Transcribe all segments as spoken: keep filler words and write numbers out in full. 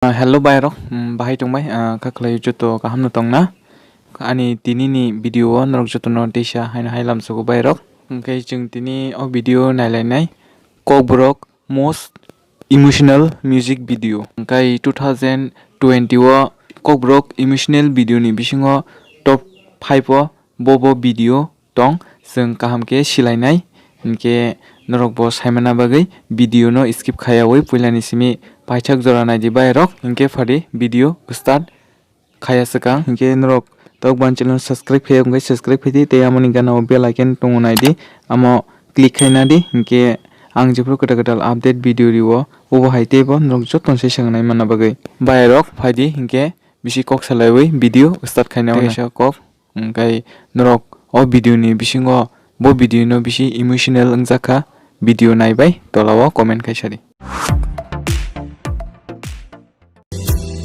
Hello bairok, mm, bahai tongbai, ah, kha khlai joto kaham no tongna? Ani tini ni video o norok joto no teisa haino hai lamsogo bairok. Hwnkhe chwng tini o video nailainai Kokborok most emotional music video. Hwnkhe two thousand twenty o Kokborok emotional video ni bisingo top five o bo bo video tong, chwng kaham khe silainai. Hinkhe norok bo saimana bagwi video no skip khaiyawi puilani simi paithak jora naidi bairok. Hinkhe phadi video start khaiya swkang. Hinkhe norok tok ban channel subscribe khaiya wngkhe subscribe khaidi tei amoni gana o bell icon tongo naidi, amo click khaina di. Hinkhe ang jephuru kwtal kwtal update video rio, obo hai teibo norok joto no sai swkang nai manna bagwi. Bairok phaidi hinkhe bisi kok salaiwi video start khaina. Tei kaisa kok. Hwnkhe norok o video ni bisingo bo video no bisi emotional wngjakha, video naibai tola o comment khaisa di.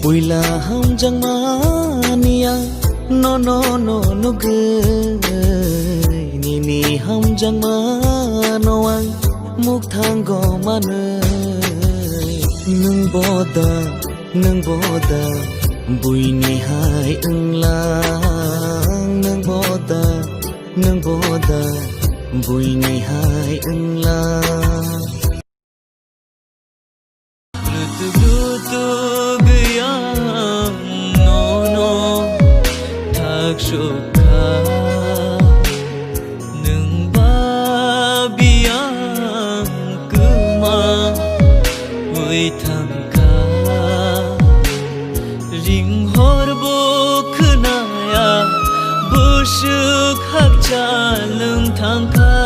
Puila hamjakmani ang nono no nugwi, nini hamjakmano ang mukthango manwi. Nwng boda, nwng boda, buini hai wnglang, nwng boda, nwng boda, buini hai wnglang. Lutuk lutuk yang nono thak sukha. Nwng ba biyang kwma wi thangkha. Ring hor bo khwnaya, bwswk hakcha lwng thangkha.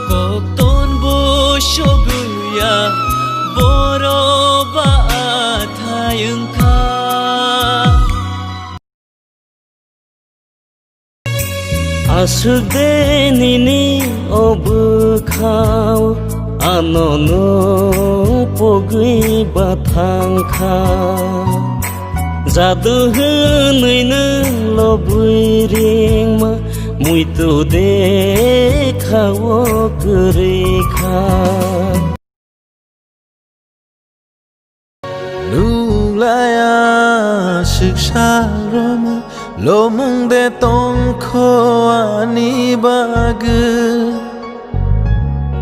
Kokton bo sogwiya, borok ba athai wngkha. Aswk de nini o bwkhao, ano nwng pogwi ba thangkha. Jadu hwnwi nwng lobwi ringma, muitu de kha-o kwrwi kha. Nuklaya swksa rwma, lomung de tongkho ani bagwi.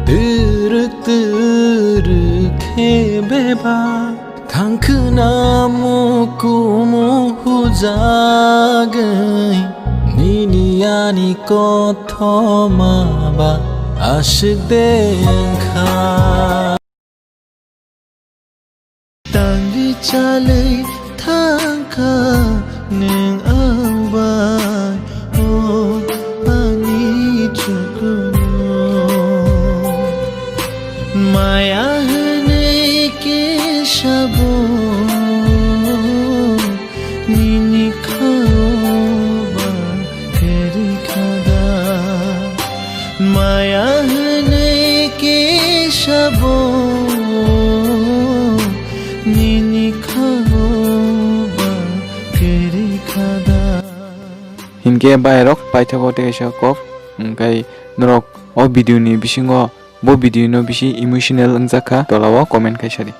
Twrwk twrwk khe bebak thangkhwna mukumu hujagwi, nini ani kothoma ba aswk de wngkha. Tangwi chalwi thangkha nwng ang bai, o ani chukunu. Maya hwnwi kisa bo nini kha-o ba kwrwi kha da. Maya hwnwi kisa bo nini kha-o ba kwrwi kha da. Hinkhe bairok paithago tei kaisa kok, hwnkhe norok o video ni bisingo bo video no bisi emotional wngjakha, tola o comment khaisa di.